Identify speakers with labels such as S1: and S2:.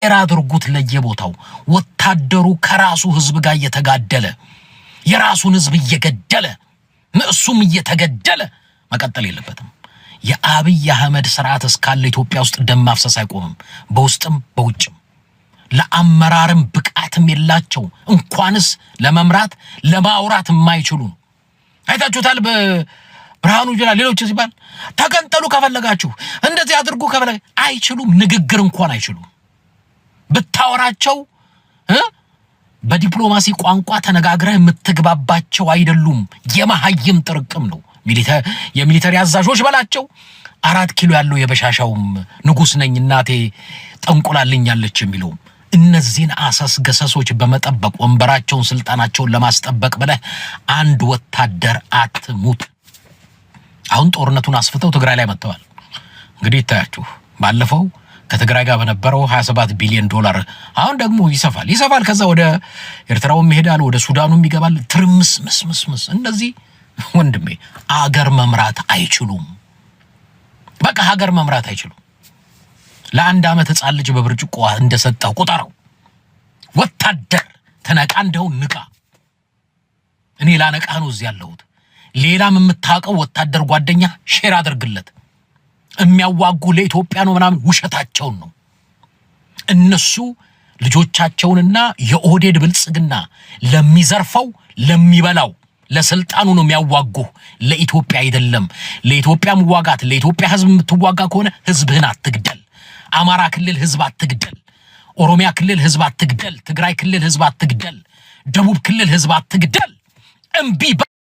S1: Share አድርጉት ለየቦታው። ወታደሩ ከራሱ ህዝብ ጋር እየተጋደለ፣ የራሱን ህዝብ እየገደለ፣ እሱም እየተገደለ መቀጠል የለበትም። የአብይ አህመድ ስርዓት እስካለ ኢትዮጵያ ውስጥ ደም ማፍሰስ አይቆምም፣ በውስጥም በውጭም። ለአመራርም ብቃትም የላቸው። እንኳንስ ለመምራት ለማውራት የማይችሉ ነው። አይታችሁታል። በብርሃኑ ጁላ ሌሎች ሲባል ተገንጠሉ ከፈለጋችሁ፣ እንደዚህ አድርጉ ከፈለጋ አይችሉም። ንግግር እንኳን አይችሉም። ብታወራቸው በዲፕሎማሲ ቋንቋ ተነጋግረህ የምትግባባቸው አይደሉም። የመሀይም ጥርቅም ነው። የ military አዛዦች በላቸው፣ 4 ኪሎ ያለው የበሻሻውም ንጉስ ነኝ እናቴ ጠንቁላልኛለች የሚለውም፣ እነዚህን አሰስ ገሰሶች በመጠበቅ ወንበራቸውን ስልጣናቸውን ለማስጠበቅ ብለህ አንድ ወታደር አትሙት። አሁን ጦርነቱን አስፍተው ትግራይ ላይ መጥተዋል። እንግዲህ ይታያችሁ፣ ባለፈው ከትግራይ ጋር በነበረው 27 ቢሊዮን ዶላር፣ አሁን ደግሞ ይሰፋል ይሰፋል። ከዛ ወደ ኤርትራውም ይሄዳል፣ ወደ ሱዳኑም ይገባል። ትርምስ ምስ ምስ ምስ። እነዚህ ወንድሜ አገር መምራት አይችሉም። በቃ ሀገር መምራት አይችሉም። ለአንድ ዓመት ህፃን ልጅ በብርጭቆ እንደሰጠው ቁጠረው። ወታደር ተነቃ፣ እንደው ንቃ። እኔ ላነቃ ነው እዚህ ያለሁት። ሌላም የምታውቀው ወታደር ጓደኛ share አድርግለት። የሚያዋጉ ለኢትዮጵያ ነው ምናምን ውሸታቸውን ነው። እነሱ ልጆቻቸውንና የኦህዴድ ብልጽግና ለሚዘርፈው፣ ለሚበላው፣ ለስልጣኑ ነው የሚያዋጉ፣ ለኢትዮጵያ አይደለም። ለኢትዮጵያ መዋጋት፣ ለኢትዮጵያ ህዝብ የምትዋጋ ከሆነ ህዝብህን አትግደል። አማራ ክልል ህዝብ አትግደል። ኦሮሚያ ክልል ህዝብ አትግደል። ትግራይ ክልል ህዝብ አትግደል። ደቡብ ክልል ህዝብ አትግደል። እምቢ።